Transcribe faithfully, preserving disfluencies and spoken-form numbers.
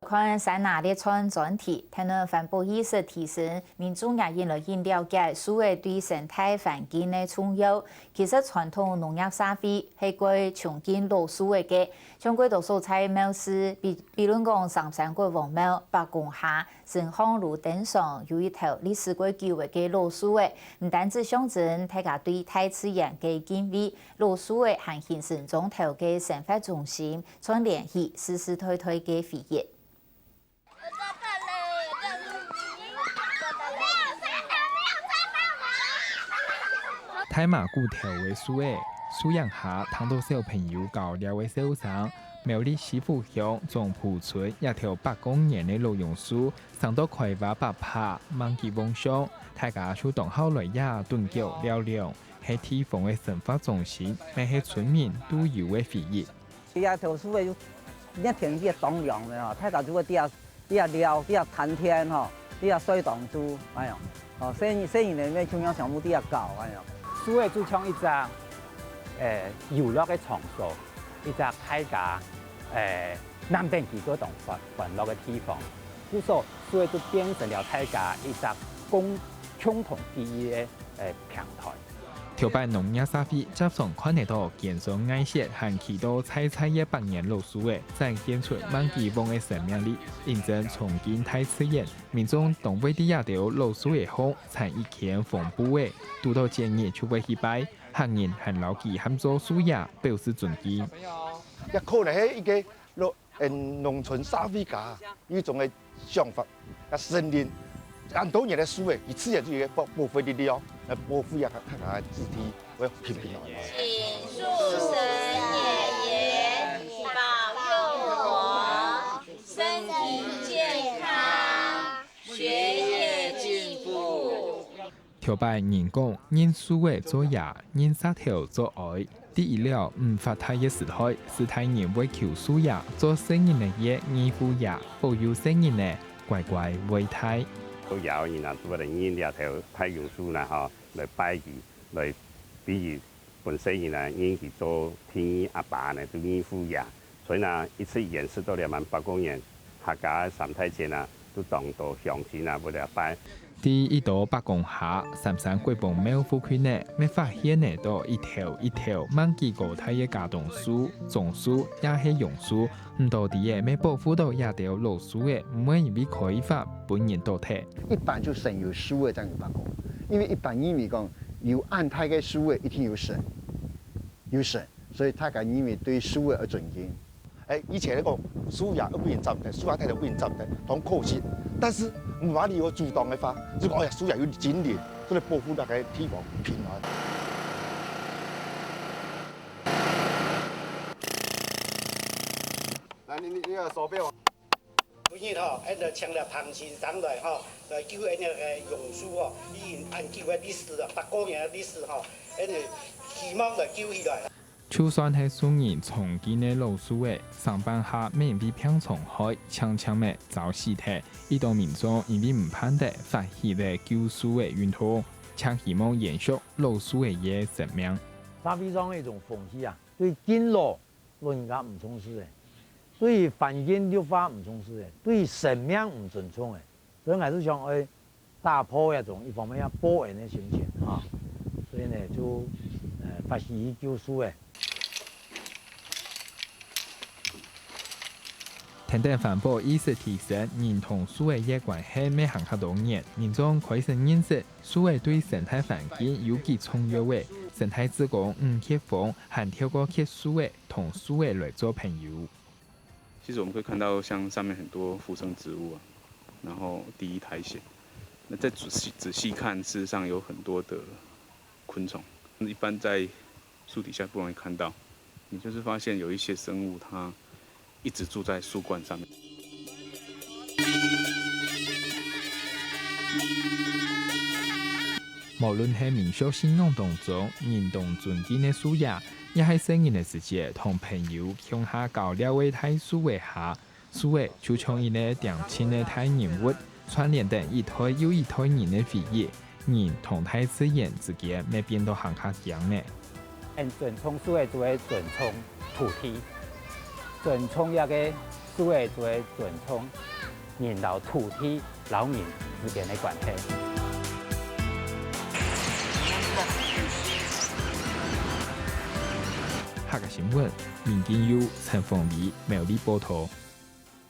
看山林列出專題，台南環保意識提升，民眾也應來應了解樹仔對生態環境个重要。其實傳統農業社會係蓋崇敬老樹仔个，像蓋多所在廟寺，比比論講三山國王廟、伯公下、 城隍路頂上有一頭歷史蓋久个老樹仔，毋單止象徵大家對大自然个敬畏，老樹仔還形成莊頭个生活中心，串聯起世世代代个回憶。大嫲牯頭个樹仔，樹影下聽著小朋友搞尞个笑聲。苗栗西富鄉中埔村這頭百過年个老榕樹， 生到開花百合，滿枝旺相，大家就當好來這頓腳尞涼，係地方个生活中心，乜係村民獨有个回憶。這頭樹仔就，人家天氣當涼个吼，大家就會在這，在這尞，在這談天吼，在這睡當晝，哎喲，哦，細人，細人仔乜共樣全部在這搞，哎喲。樹仔就像一隻，誒，遊樂个場所，一隻大家，誒， 難得佢做當歡，歡樂个地方，故所樹仔就變成了大家一隻共，共同記憶个，誒，平台。頭擺農業社會輒常看得著肩上礙雪還企到在在个百年老樹仔，展現出滿枝旺个生命力，印證崇敬大自然。民眾當會在這兜老樹仔項纏一圈紅布仔，堵著節日就會去拜，客人還摎佢喊做樹爺，表示尊敬。也可能係一個老 嗯，農村社會下有一種个想法，啊，森林恁多年个樹仔，佢自然就有一個保，保護力量，來保護啊，大家个子弟會平平安安。請樹神爺爺保佑我身體健康，學業進步。 頭擺人講，認樹仔做爺，認石頭做哀。第一了毋發達个時代，序大人會求樹爺做細人仔个義父爺，保佑細人仔乖乖會大。做爺个人啊，做得認這頭大榕樹啦吼，來拜佢，來比喻本細人啊，認佢做第二阿爸呢，就義父爺。所以呢，一直延續到這滿百過年，客家三大節啊，都當多鄉親啊，會來拜。 在一到伯公下，三山國王廟附近呢，乜發現得著一頭一頭滿枝高大个茄苳樹、樟樹，也係榕樹。毋多知仔乜保護著這兜老樹仔，毋會因為開發分人倒忒。一般就先有樹仔，正有伯公，因為一般認為講，有恁大个樹仔，一定有神，有神，所以大家認為對樹仔有尊敬。 欸，以前來講，樹爺愛分人斬忒，樹仔大頭分人斬忒，當可惜。但是，毋管你有主動个話，如果，哎呀，樹爺有精靈，過來保護該个地方平安。來，你，你，你个手錶啊。昨日吼，俺就請了彭先生來吼，來救俺个榕樹吼，已經恁久个歷史了，百過年个歷史吼，俺就希望來救起來。 就算係受人崇敬个老樹仔，成半下乜因為病蟲害，淨淨仔燥死忒。已多民眾因為毋盼得，發起了救樹仔運動，淨希望延續老樹仔个生命。社會上个一種風氣啊，對敬老老人家毋重視个，對環境綠化毋重視个，對生命毋尊重个。 所以𠊎就想愛打破這種一方面愛報恩个心情哈，所以呢，就，呃，發起去救樹仔。跈等環保意識提升，人同樹仔个關係乜行較多年，民眾開始認識樹仔對生態環境有幾重要个。生態志工吳傑峰還透過伐樹仔同樹仔來做朋友。 其實我們可以看到像上面很多附生植物啊，然後第一苔蘚，那再仔細，仔細看，事實上有很多的昆蟲，一般在樹底下不容易看到，你就是發現有一些生物它一直住在樹冠上面。 無論係民俗信仰當中，人當尊敬个樹爺，也係細人个時節同朋友共下搞尞个大樹仔下，樹仔就像一個定情个大人物，串聯等一代又一代人个回憶。人同大自然之間乜變到還較近呢。 俺尊重樹仔就係尊重土地，尊重這個主要就係尊重人摎土地、摎人之間个關係。客家新聞，民間有陳鳳儀、苗栗報導。